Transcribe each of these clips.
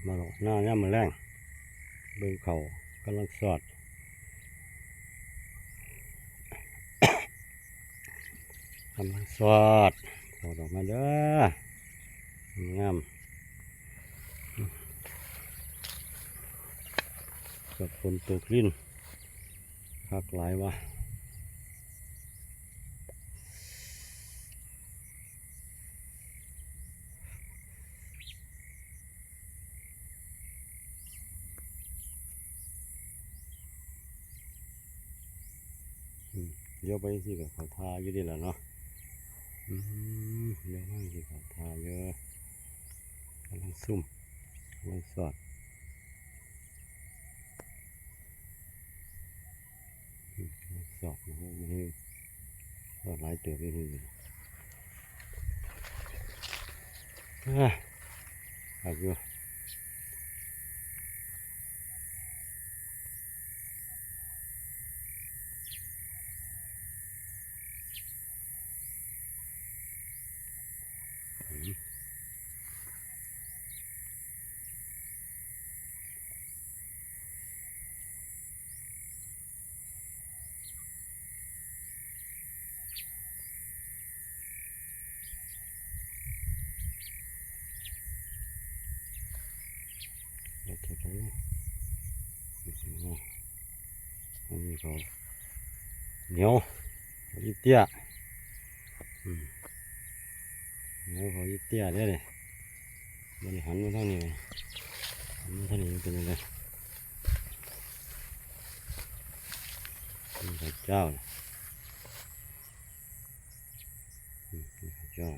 ມາເລາະນາຍາມມື້ແລງ ເບິ່ງເຂົ້າກຳລັງຊອດ ກຳລັງຊອດ ຊອດອອກມາເດີ ງາມ ກັບຝົນຕົກລິນ ຄັກຫຼາຍວ່າ. ອືມ ດຽວໄປຈັ່ງຊີ້ກໍເຂົ້າທ່າຢູ່ເດລະເນາະ ອືມ ດຽວໄປຈັ່ງຊີ້ເຂົ້າທ່າຢູ່ ກຳລັງຊຸ່ມ ກຳລັງຊອດ. ອືມ ຊອດ ໂອ້ໂຫ ຊອດຫຼາຍເຕີບຢູ່ນີ້ ເອີ ຄັກຢູ່. ອັນນີ້ກໍໜຽວ ອີເຕ້ຍ ອືມ ໜຽວ ອີເຕ້ຍເດ້ນີ້. ບັດນີ້ຫັນມາທາງນີ້ ຫັນມາທາງນີ້ມັນເປັນຈັ່ງໃດ ນີ້ເຂົ້າເຈົ້າ ອືມ ນີ້ເຂົ້າເຈົ້າ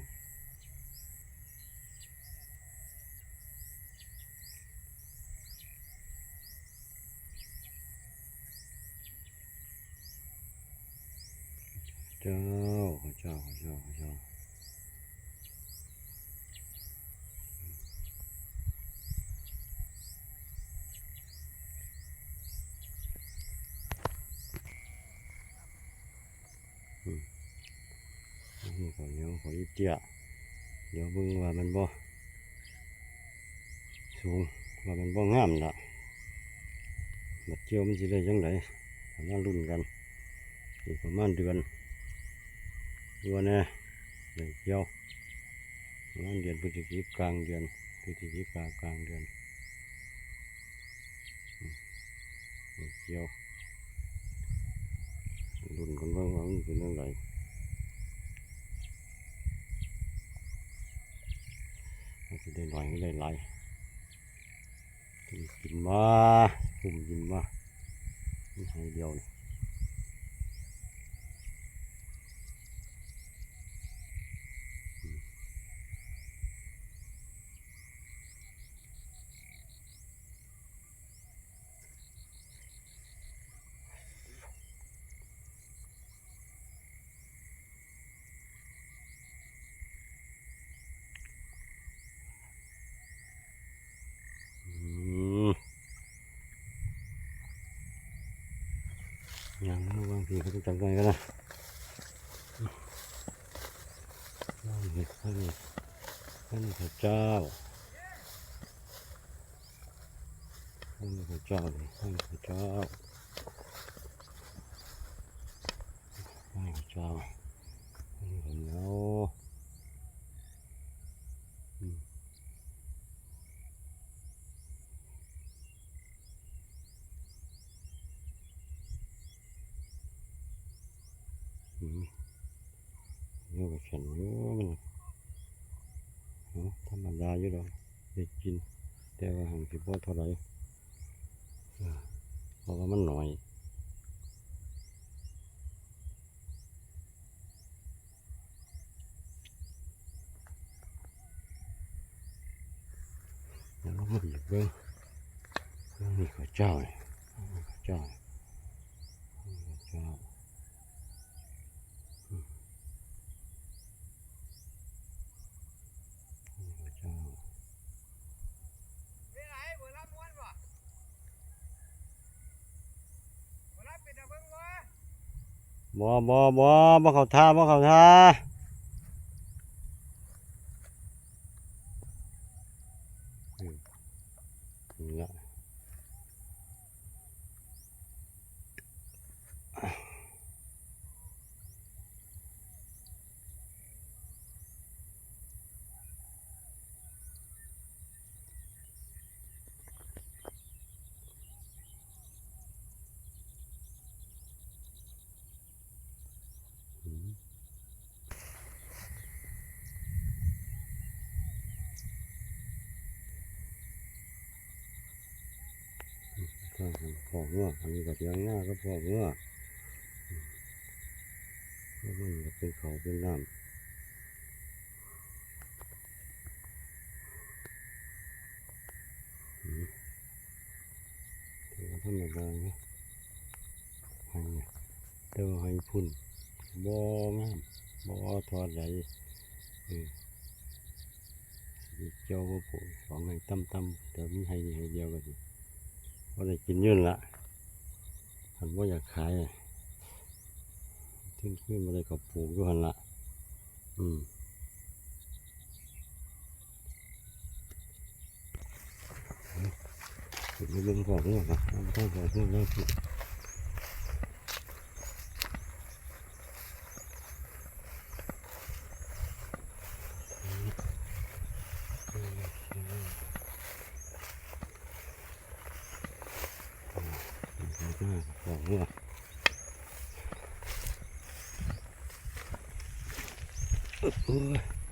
ເຈົ້າ ເຂົ້າເຈົ້າ ເຂົ້າເຈົ້າ ເຂົ້າເຈົ້າ. ອືມ ອັນນີ້ເຂົ້າໜຽວ ເຂົ້າອີເຕ້ຍ ດຽວເບິ່ງວ່າມັນບໍ່ສູງ ວ່າມັນບໍ່ງາມລະ ບັດກ່ຽວມັນຊິໄດ້ຈັ່ງໃດ ມາລຸ້ນກັນ ອີກປະມານເດືອນກວ່າແດ່ ໄດ້ກ່ຽວ ປະມານເດືອນພຶສຈິກາ ກາງເດືອນ ພຶສຈິກາ ກາງເດືອນ ອືມ ໄດ້ກ່ຽວ ລຸ້ນກັນເບິ່ງວ່າມັນເປັນຈັ່ງໃດ ມັນຊິໄດ້ໜ້ອຍ ຫຼື ໄດ້ຫຼາຍ. ກິນມາ ກຸ້ມກິນມາ ໄຮ່ດຽວນີ້ ອືມ. ອືມ ຍ່າງມາເບິ່ງພີ້ ເຂົາຈະຈັດໄວ້ກັນນະ ທາງນີ້ ທາງນີ້ ທາງນີ້ເຂົາເຈົ້າ ທາງນີ້ເຂົາເຈົ້າ ທາງນີ້ເຂົາເຈົ້າ ທາງນີ້ເຂົາເຈົ້າ ທາງນີ້ເຂົາເຈົ້າ ອືມ. ອືມ ນີ້ກໍແຂງຢູ່ ມັນ ເນາະ ທຳມະດາຢູ່ດອກ ໄດ້ກິນ ແຕ່ວ່າຫາກຊິບໍ່ເທົ່າໃດ ເພາະວ່າມັນໜ້ອຍ. ດຽວເຮົາມາເບິ່ງ ເບິ່ງນີ້ເຂົາເຈົ້ານີ້ ເຂົາເຈົ້າ ເຂົາເຈົ້າ ອືມ ເຂົາເຈົ້າ. ບໍ່ ບໍ່ ບໍ່ ບໍ່ເຂົ້າທ່າ ບໍ່ເຂົ້າທ່າ ອືມ. ນີ້ລະ ຄອກງົວ ອັນນີ້ກໍຖຽງນາກັບຄອກງົວ ແລ້ວມັນກໍເປັນເຂົ້າເປັນນ້ຳ. ອືມ ຖືວ່າທຳມະດາເນາະ ໄຮ່ນີ້ ແຕ່ວ່າໄຮ່ພຸ້ນບໍ່ງາມ ບໍ່ເອົາທອດໄດ້ ເອີ ຊິກ່ຽວບໍ່ປູກ ສອງໄຮ່ຕ່ຳໆ ແຕ່ມີໄຮ່ນີ້ໄຮ່ດຽວກໍຊິພໍໄດ້ກິນຢູ່ຫັ້ນລະ ຄັນບໍ່ຢາກຂາຍ ທຶນຄືນບໍ່ໄດ້ກໍປູກຢູ່ຫັ້ນລະ ອືມ ຂຶ້ນໄປເບິ່ງຄອກງົວກ່ອນ ເອົາໄປຄອກງົວແລ້ວ ຄອກງົວ ໂອ້ຍ.